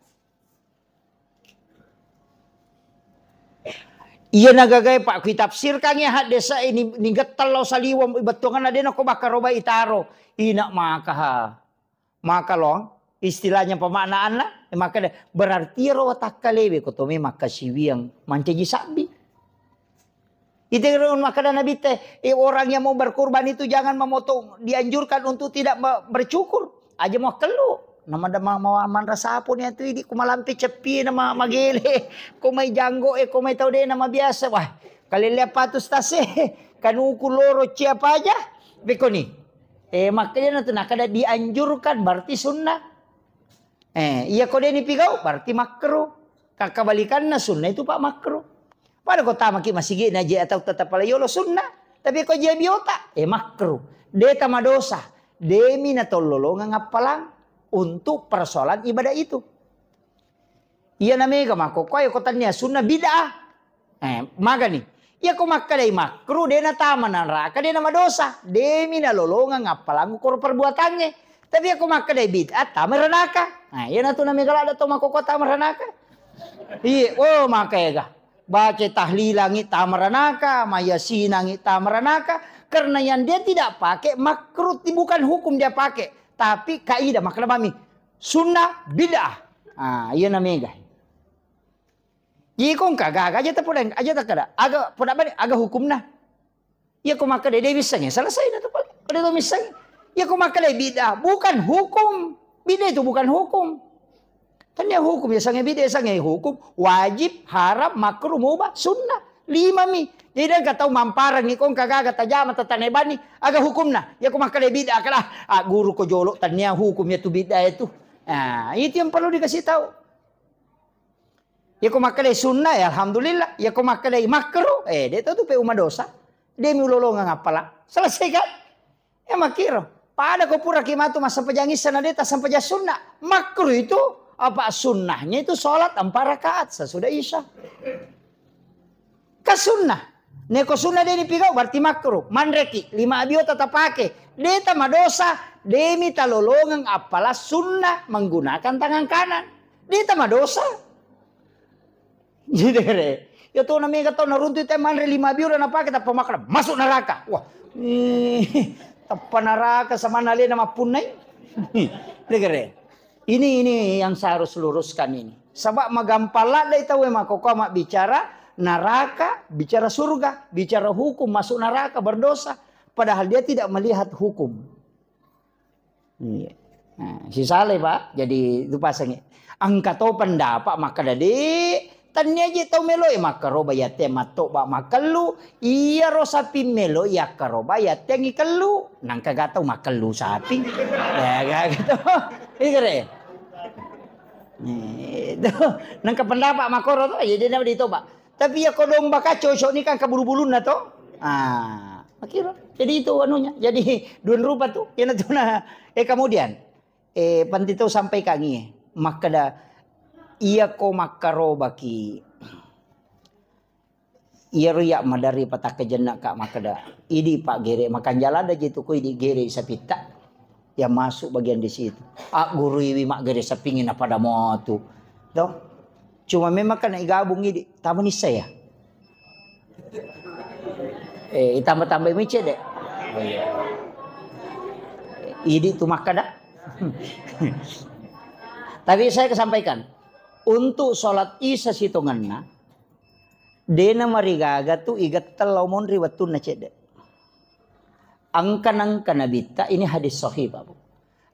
Iya nagagae, Pak, kui tafsirkangngi haddesa ini, nigettang lao saliweng bettuanganna de nako bakkaroba itaro. Ina makaha. Maka loang, istilahnya pemaknaanna, eh, makkeda, berarti iyaro watakkalewe ko to memang makkasiwiang mancaji sabbi. Itu makkeda Nabi te, eh, orang yang mau berkurban itu jangan memotong, dianjurkan untuk tidak me-, bercukur. Aja mau kellu. Nama ada ma-, ma-, manra sapu ni atu idi, ko malampe ceppi nama magele, ko mai janggo e, ko mai tau de nama biasa. Wah, kalelle apa tu stase, kanuku loro cia apa aja, bekoni. Eh, makanya na tu, na kada dianjurkan, berarti sunnah. Eh, iya ko de nipigau, berarti makruh. Kakabalikanna sunnah itu, Pak, makruh. Pada ko tamaki masigi na je atau tetap pala yolo sunnah, tapi ko je biota, eh, makruh. De tamadosa, demi na tollolongang appalang untuk persoalan ibadah itu. Iya na mega makkokkoe ko tannia sunnah bid'ah. Eh, magani. Iya ko makkedai makruh, de natama neraka, de namadosa. Demi nalolongeng appalang ukur perbuatangnge. Tapi iya ko makkedai bid'ah, tama neraka. Nah, iya natu na mega ladde to makkokkoe tama neraka. Iya, oh, maka ega. Baca tahlilangi tama neraka, mayasinangi tama neraka. Karena yang dia tidak pakai makruh, bukan hukum dia pakai, tapi kaidah, makkeda mami sunnah bid'ah. Ah, iya na mega. Iko engka gaga aja tapodeng, aja takkeda. Aga poda bani, aga hukumna. Iya ko makkeda de missengi, selesai na tu pale. Kada to missengi. Iya ko makkeda bid'ah, bukan hukum. Bid'ah itu bukan hukum. Tania hukum, ya sange bid'ah, sange hukum. Wajib, haram, makruh, mubah, sunnah. Lima mi. Jadi engka tau mamparang iko engka gaga tajama tatane bani, aga hukumna. Iya ko makkeda bid'ah, kada, ah, guru ko jolo, tania hukum ya tu bid'ah itu. Nah, itu yang perlu dikasih tahu. Iya ko makkedai sunnah, ya alhamdulillah. Iya ko makkedai makruh, eh, de to tu pe umadosa. De mi ulolongeng appala. Selesai kan? Ya makkiro. Pada ko pura ki matu massempajang issa na de tassempajang sunnah. Makruh itu apa sunnahnya itu sholat empat rakaat sesudah isya. Ka sunnah. Neko sunnah de nipigau berarti makruh. Manreki lima abiota tapake. De tamadosa, demi talolongeng appala sunnah menggunakan tangan kanan. De tamadosa. Jadi re, ya to na mega tau naruntu te manre lima abiota napake tappa makkeda masuk neraka. Wah, ih, tappa neraka samanna alena mappunnai. Degere. Ini, ini yang saya harus luruskan ini. Sebab magampang ladde tau e makkokkoe mabbicara neraka, bicara surga, bicara hukum masuk neraka berdosa. Padahal dia tidak melihat hukum. Iya. Nah, sisalai, Pak. Jadi itu pasangi. Engka to pendapat makkeda de Tennia je tau melo e makkaroba yatteang mattoba makkellu, iyaro sapi melo yakkaroba yatteang ikellu. Nangka ga tau makkellu sapi. Ya, ga gitu. Iya, kere. Itu. Nangka pendapat makoro to, jadi nama ditoba. Tapi ya ko domba ka cocok ni kan kabulu-bulunna to. Ah, makiro. Jadi itu anunya. Jadi dua rupa tu. Iyana tu na. Eh, kemudian, eh, panti tau sampai kangi. Makkeda, iya ko makkarobaki. Iyaro iya maderri patakkajenna ka makkeda, idi Pak gere, makanjala ada je tu ko idi gere sapitta. Yang masuk bagian di situ. Agguruiwi maggere sapingi na pada motu. To? Cuma memang kan igabung idi, tamani saya. Eh, itambah-tambah micet deh. Idi tu makkeda. Tapi saya kesampaikan, untuk sholat isya sitongenna, dena marigaga tu igetteng lao monri wettunna cedde. Angka-angka nabitta, ini hadis sahih, Pak Bu.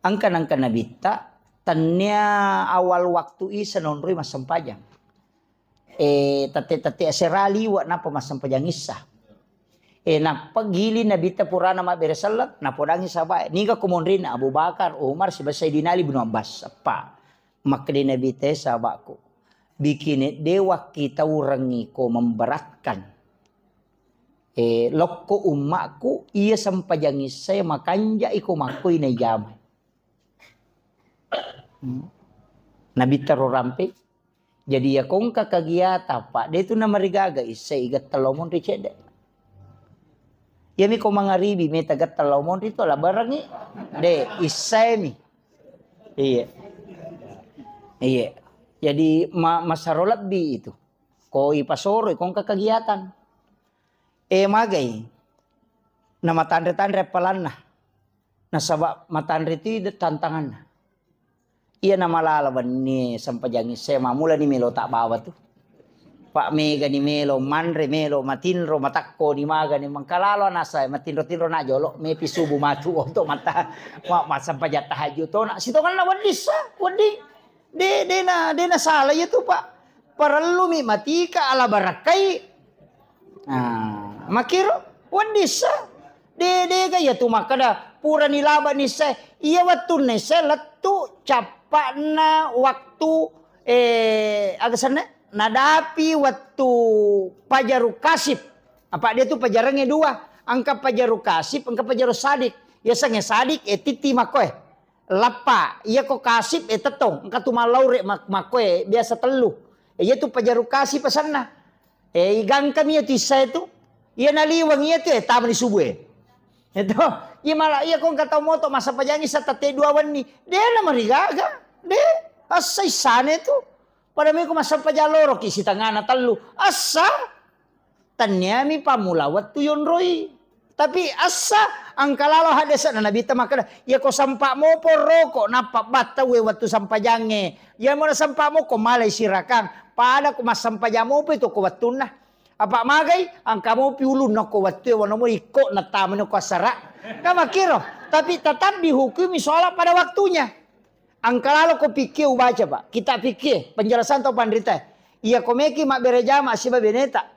Angka-angka nabitta, tennia awal waktu isya nonroi massempajang. Eh, tette-tette asera liwa nappa massempajang isya. Eh, nappa gili nabitta purana mabbere selleng, napodangi sahabat. Niga ko monrina Abu Bakar, Umar, siba Sayyidina Ali bin Abbas. Eppa. Makkeda nabitta, "Eh, sahabatku, bikine de wakkitaurengngi ko memberatkan. Eh, lokko ummakku, iya sempajang isya makanja iko makkoi naijamai." Hmm. Nabitta ro rampe. Jadi ya kongka kegiatan, Pak, de tu namarigaga isya igetteng lao monri cedde. Iyami ko mangaribi meta getteng lao monri tu labarangi. De, isya mi. Iya. Iya. Jadi ma-, masaro lebbi itu. Ko ipasoro, kongka kegiatan. Eh, magai. Namatanre-tanre appalanna. Nasaba matanre tu tantanganna. Iya namalala wenni sempajang isya, mamulani melo tabbawa tu. Pak, megani melo manre, melo matinro, matakko ni magani mengkalalo nasa matinro-tinro na jolo, mepi subuh matu untuk mata ma-, massempajang tahajud tona. Sitonganna wedding sa, wedding. De, dena, dena salah iya tu, Pak. Parellumi matika ala barakkai. Nah, makkiro wedding sa. De, dega iya tu makkeda purani laba ni se. Iya wettunna se lettu cappa'na waktu, eh, aga senna? Nadapi wettu pajaru kasib. Apa dia tu pajarangnge dua. Engka pajaru kasib, engka pajaru sadik. Yasengnge sadik, eh, titti makkoe. Lappa, iya ko kasib, eh, tettong, engka tu mallaure mak-, makkoe biasa tellu. Eh, iya tu pajaru kasib asenna. Eh, igangkami iya tu issae tu. Iya naliweng iya tu, eh, tamani subuh, eh. Itu, iya mala, iya ko engka tau moto massempajang isya tette dua wenni. De namarigaga, de, assa issane tu. Pada meko massempajang loroki sitengana tellu. Assa. Tenniami pammula wettu yonroi. Tapi assa engka lalo haddese'na Nabitta makkeda, "Iya ko sempa mopo roko nappa battauwe wettu sempajangnge. Iya mo sempa moko malai sirakang. Pada ko massempajang mopo itu ko wettunna. Apa magai engka mopi ulunna ko wettu wano mo ikko nattamani ko assara." Kan makkiro. Tapi tetap dihukumi sholat pada waktunya. Engka lalo ko fikih ubaca, Pak. Kitab fikih, penjelasan tau panrita. Iya ko meki mabbere jama siba beneta.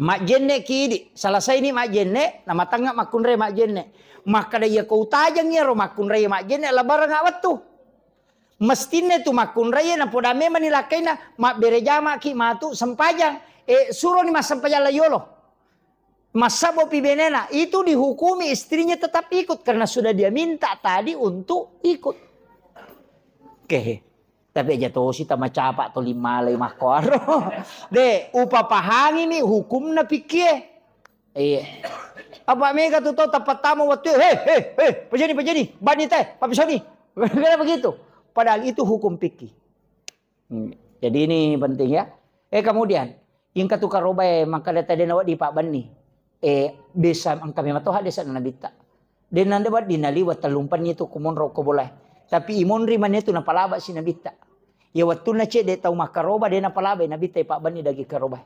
Majjenne ki idi, selesai ni majjenne, namatangnga makkunrai majjenne. Makkeda iya ko utajeng iyaro makkunrai majjenne, labarang wettu. Mestinna tu makkunrai napoda memang ni lakkaina mabbere jama ki matu sempajang. Eh, suroni massempajang la yolo. Massabbo pi benena, itu dihukumi istrinya tetap ikut karena sudah dia minta tadi untuk ikut. Oke. Tapi aja tosi tama capa to limalai makkoaro. De, upapahangimi hukumna pikkie. Iya. Apa mega tu tau tapattama wettu, "He, he, he, pajani, pajani, bani te, papisoni." Beda begitu. Padahal itu hukum fikih. Hmm. Jadi ini penting ya. Eh, kemudian, yang katu karobae makkada tadi nawa di Pak Bani. Eh, bisa engka memang toha desa nabitta. Denande wedding naliwa tellumpenni tu ko monro ko bolae. Tapi imonri mane tu napalaba si nabitta. Ya wettunna cedde tau makkaroba de napalaba nabitta ipabbenni daging karoba.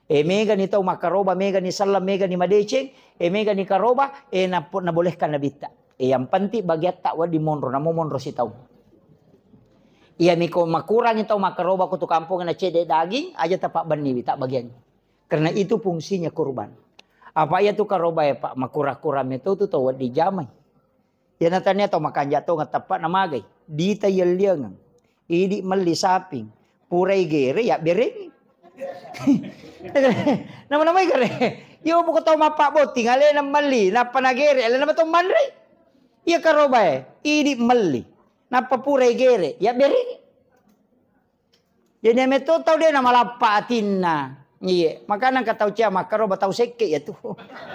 E megani tau makkaroba, megani selleng, megani madeceng, e megani karoba, e napo-, nabolehkan nabitta. E yang penting bagiatta wedding monro, namo monro sitau. Iya miko makurangi tau makkaroba ko tu kampong na cedde daging, aja tapabbenniwi, tabbagiangi. Karena itu fungsinya kurban. Apa iya tu karoba ya, Pak, makurang-kurang meto tu tau wedding jamai. Iya natania tau makanja to ngateppa na magai. Dita yelliangeng. Idi melli saping. Purai gere ya berengi. Nama-namai gere. Yo poko tau mappa botting alena melli, nappa na gere, alena mato manre. Iya karoba e, idi melli. Nappa purai gere, ya berengi. Jadi meto tau de namalappa atinna. Iya, makana engka tau cia makkaroba tau sekke ya tu.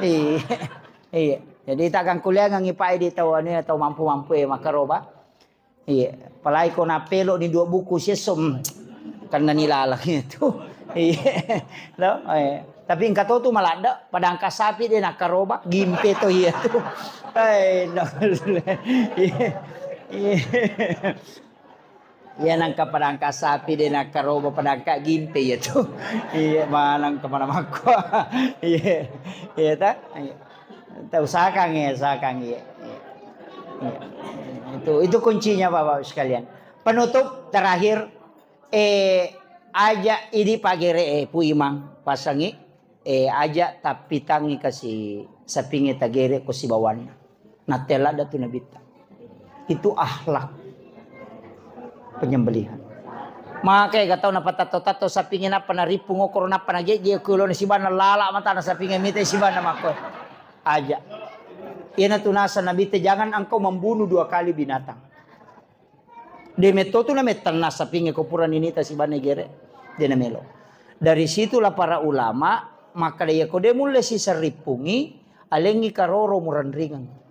Iya. Iya. Jadi tagang kuliah ngangi pai di tau anu ya, tau mampu-mampu ya makkaroba. Iya. Apalagi ko napelo ni dua buku siesso, hmm, karena ni lalang itu. Iya. Lo, eh. Tapi engka to tu maladde, padangka sapi de nakkaroba, gimpe to iya tu. Eh, no. Iya. Iya. Iya, nangka padangka sapi de nakkaroba padangka gimpe iya tu. Iya, manang kemana makko. Iya. Iya ta? Iya. Ta usahakan ya, usahakan ya. Iya. Iya. Itu itu kuncinya Bapak Ibu sekalian. Penutup terakhir, eh, aja idi pagere, eh, Pu Imang pasangi. Eh, aja tappitangi kasi sapinge tagere ko sibawanna. Nattella datu nabitta. Itu akhlak penyembelihan. Maka ega tau napatatto-tatto sapinge nappa narippu ngokoro nappa nagejje ko lona sibanna lala matana sapinge mita sibanna makko. Aja. Iyana tunasa nabitta, jangan engkau membunuh dua kali binatang. De metto tu namettenna sapinge ko pura ninita sibanna gere. De namelo. Dari situlah para ulama makkeda, iya ko de mulle siserrippungi, alengi karoro murenringeng.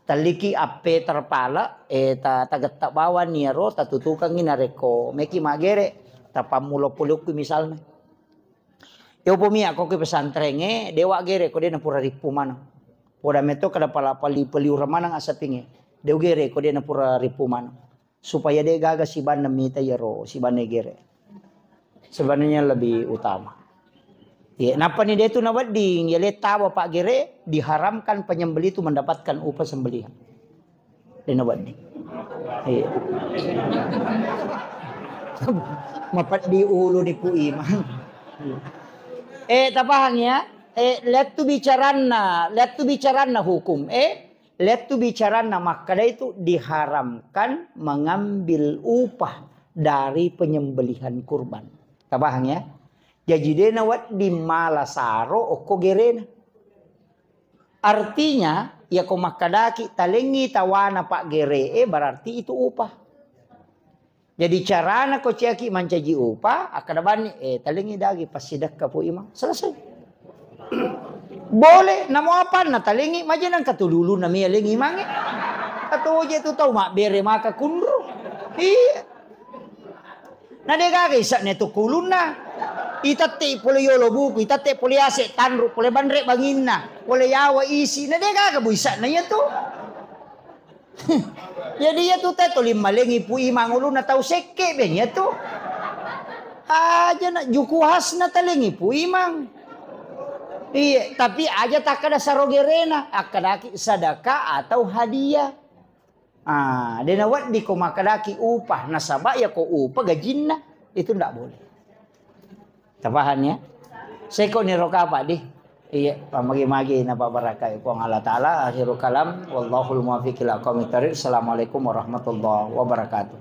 Telliki appe terpala, eh, ta-, tagetta bawang niaro tatutukangi narekko meki magere, tapammulo polokku misalna. Yopo mi akko ke pesantrengnge, dewa gere ko de napura rippu maneng. Poda metto kada pala pali peliura maneng asapinge. Deu gere ko de napura rippu maneng. Supaya de gaga sibanna mita yaro, sibanna gere. Sebenarnya lebih utama. Iya, nappa ni de tu nawedding, ya le tawa pak gere, diharamkan penyembelih itu mendapatkan upah sembelihan. Dena wedding. Iya. Mapeddi ulu ni Pu Imang. Eh, tapahang ya? Eh, lettu bicaranna, lettu bicaranna hukum. Eh, lettu bicaranna makkeda itu diharamkan mengambil upah dari penyembelihan kurban. Tapahang ya? Jaji dena wedding mala saro okko gerena. Artinya, yako makkedaki talengngi tawana paggere'e, berarti itu upah. Jadi carana ko ciaki mancaji upah, akkeda bani, eh, talengngi dagi passidekka Pu Imang. Selesai. Boleh, namo apanna talengngi, maja nangka tululunna mi alengngi mange. Atau je tu tau mabbere maka kunru. Iya. Na de gaga isa'na tu kulunna. Itette pole yolo buku, itette pole ase tanru, pole banre banginna, pole yawa isi. Na de gaga bu isa'na iya tu. Jadi iya tu te toli malengi Pu Imang ulunna tau sekke ben iya tu. Aja na juku khasna talengi Pu Imang. Iya, tapi aja takkada saro gerena, akkadaki sedekah atau hadiah. Ah, de nawedding ko makkedaki upah, nasaba iya ko upah gajinna, itu ndak boleh. Tapahan ya? Seko ni roka apa di? Iya, pamagi-magi napa barakai Puang Allah Ta'ala. Akhirul kalam, wallahul muwaffiq ila aqwamit thariq. Assalamualaikum warahmatullahi wabarakatuh.